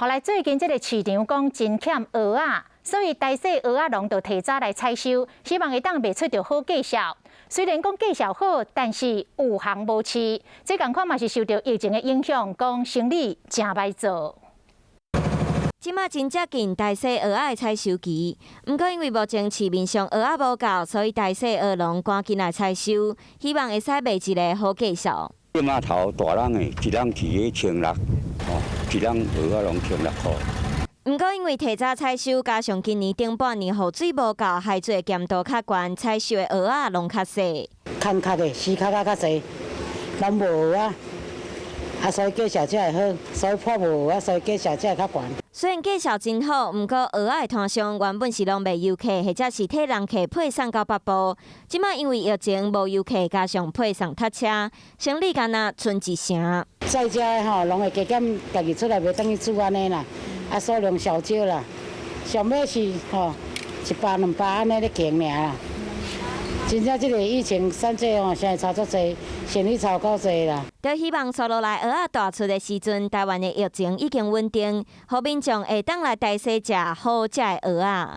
後來最近這个市場講真欠蚵仔，所以台西蚵仔農就提早來採收，希望會當賣出著好價數。雖然講價數好，但是有行無市，這仝款嘛是受著疫情的影響，講生理誠歹做。這馬真接近台西蚵仔的採收期，毋過因為目前市面上蚵仔無夠，所以台西蚵農趕緊來採收，希望會使賣一个好價數。這馬頭大籠的，一籠起千六，哦，一籠蚵仔攏千六箍。毋過因為提早採收，加上今年頂半年雨水無夠，海水鹹度較懸，採收的蚵仔攏較細。欠缺的，死較較較濟，攏無蚵仔，啊，所以價數才會好，所以破無蚵仔，所以價數才會較懸。雖然價數真好，毋過蚵仔的攤商原本是攏賣遊客，或者是替人客配送到北部。這馬因為疫情無遊客，加上配送塞車，生理干焦賰一成。在遮的吼，攏會加減家己出來袂當去煮按呢啦，啊數量小少啦，上尾是吼一百兩百按呢咧經爾啦。真正這个疫情三者吼，現在差足濟，生意超夠濟啦。就希望紲落來蚵仔大出的時陣，台灣的疫情已經穩定，予民眾會當來台西食好食的蚵仔。